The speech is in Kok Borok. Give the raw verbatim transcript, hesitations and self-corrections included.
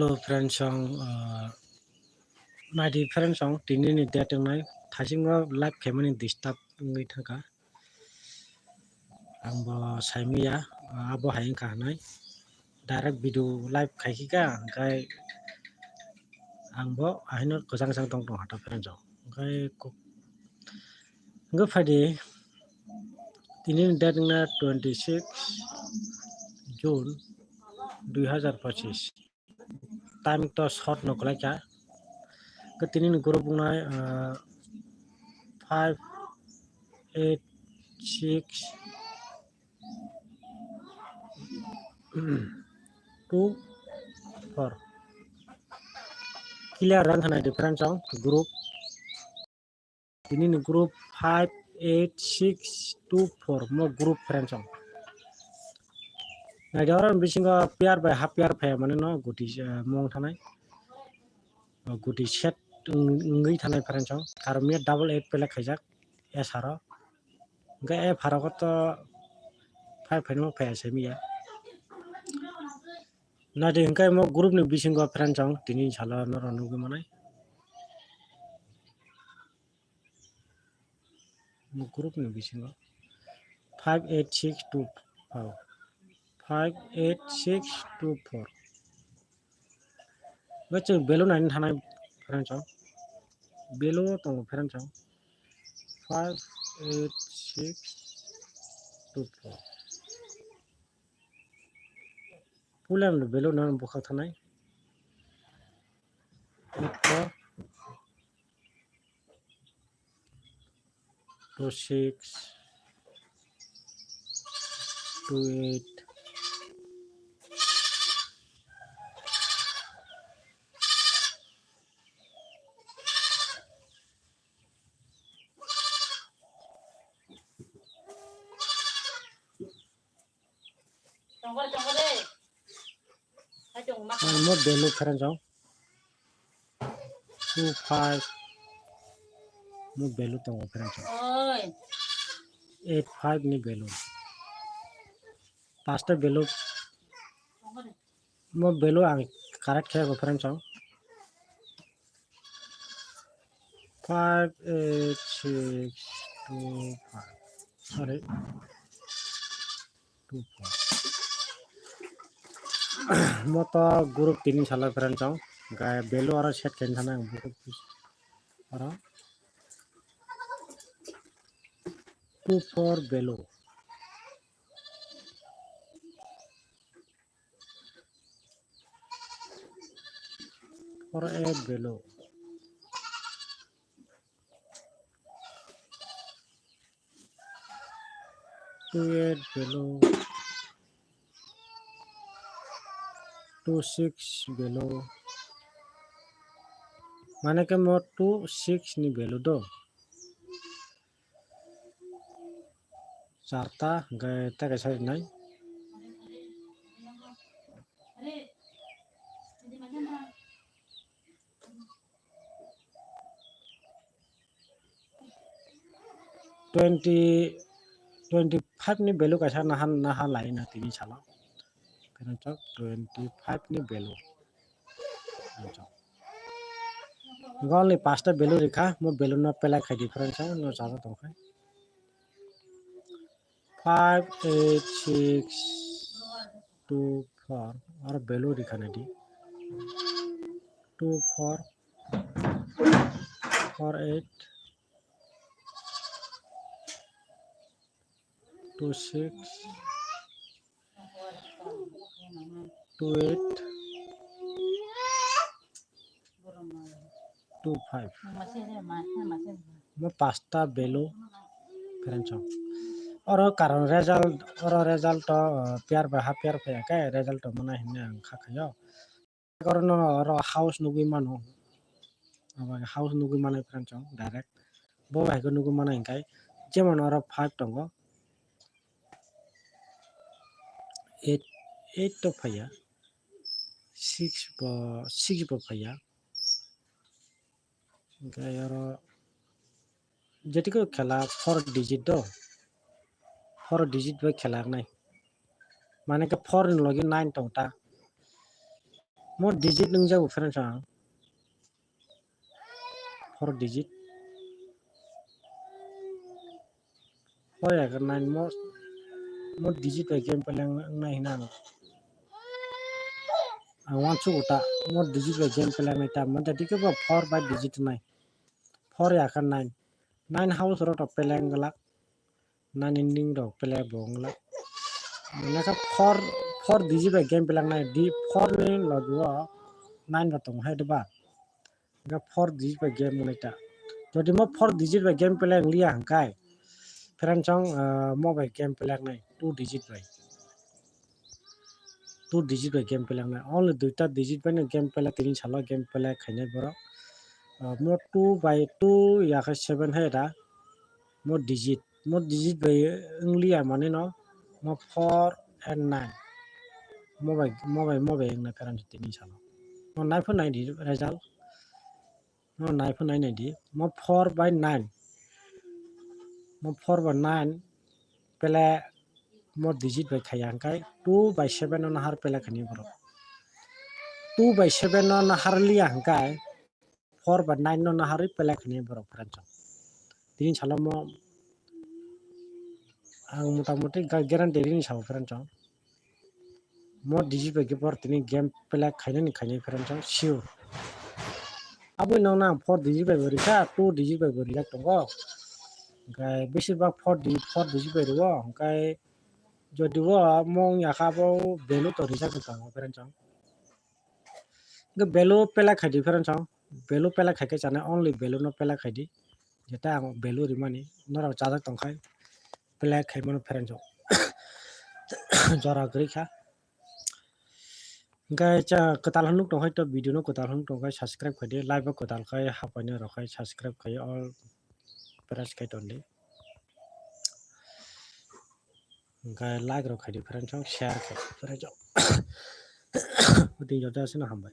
Hello friends song, uh, naidi friends song, tini ni date wngnai thaisingo live khaimani disturb wngwi thangkha. Ang bo saimaya, uh, abo hai wngkha hinwi direct video live khaikha, hwnkhe ang bo ahino kwchang kwchang tong tong hata friends song. Hwnkhe kok-, hwnkhe phaidi tini ni date wngna twenty six June dui hazar pachis. Time to short no kwlaikha. Khe tini ni group wngnai, ah, five eight six two four. Clear rang khanai difference song group. Tini ni group five eight six two four mo group friends song. Naidi oro bisingo pair by half pair phai mani no guti, eh, mong thanai. O guti set wng-, wngwi thanai friends song. Karon miya double eight pele khaijak. S R o. Hwnkhe F R o to five phaino phai se miya. Naidi hwnkhe mo group ni bisingo friends song tini salo norok nugwi manai. Mo group ni bisingo five eight six two four, five eight six two four. Bo chwng value naina thanai friends song. Value tongo friends song. Five eight six two four. Pulan value nang bwkhak thanai. Two four, two six, two eight. Ang mo value friends song. Two five. Mo value tongo friends song. Eight five ni value. Pasta value. Mo value ang correct khe friends song. Five eight six two five. Sorry. Two four. Mo to group tini salo friends song. Gai value aro set khe thana ang group aro two four value. Oro eight value. Two eight value. Two six value. Mane khe mo two six ni value do. Charta, hwnkhe tei kaisa rinai. Twenty, twenty five ni value kaisa naha, naha lai na tini salo. Khe nang chok twenty five ni value. Nang chok. Gol ni pasta value rikha, mo value no pelai khai difference no chajak tong khai. Five eight six two four, aro value rikha nai di. Two four, four eight, two six, two eight, two five. Mo pasta value friends song. Oro karon result, oro result to, uh, pair by half pair phai khe result to mona hinwi ang kha khayo. Oro no oro house nugwi mano. Abo house nugwi manai friends song direct. Bo hai khe nugwi manai hinkai jemon oro five tongo. Eight, eight to phaiya. Six bo, six bo phaiya. Hwnkhe oro jetiko khela four digit do. Four digit bai khela wngnai. Mane khe four ni logi nine tong ta. Mo digit nung jago friends ang. Four digit. Four ya ka nine mo, mo digit bai game play nai hina ang. Ang wan su uta mo digit bai game play nai ta mo jadi ke ba four bai digit nai. Four ya ka nine. Nine house rok to play nglak. Nine ending rok play bo nglak. Naka four, four digit bai game play nai di four ni logo nine ba tong hai de ba. Ga four digit bai game nai ta. Jodi mo four digit bai game play liya hangkai. Friends ang mo bai game play nai two digit bai. Two digit bai game play nai. Only duita digit bai no game play tini salo game play khainai borok. Mo two bai two ya khe seven hai da. Mo digit. Mo digit bai wng liya mane no. Mo four and nine. Mo bai, mo bai, mo bai wng nai friends tini salo. Mo nai pho nai di result. No nai pho nai nai di. Mo four by nine. Mo four by nine. Pele mo digit bai khaya hangkai two by seven no nahar pele khani borok. Two by seven no nahar liya hangkai four by nine no nahar pele khani borok friends. Tini salo mo ang mota moti guarantee rini sabo friends. Mo digit bai khe por tini game play khainani khainai friends sure. Aboni nokna ang four digit bai bo rikha, two digit bai bo rijak tongo. Hwnkhe besibak four digit, four digit bai rwo. Hwnkhe jodi o mo wngya kha abo value to rijak tongo friends. Hwnkhe value play khaidi friends, value play khaikhe chanai only value no play khaidi. Jeta ang value rimani norok chajak tongkhai play khaimano friends. Jora kwrwi kha. Hwnkhe cha kwtal hwnwi tongkhai to video no kwtal hwnwi tongkhai subscribe khaidi, like bo kwtal khai hapaini rok khai subscribe khai all press khai tondi. Hwnkhe like rok khaidi friends, share khai friends. Tini joto asino hambai.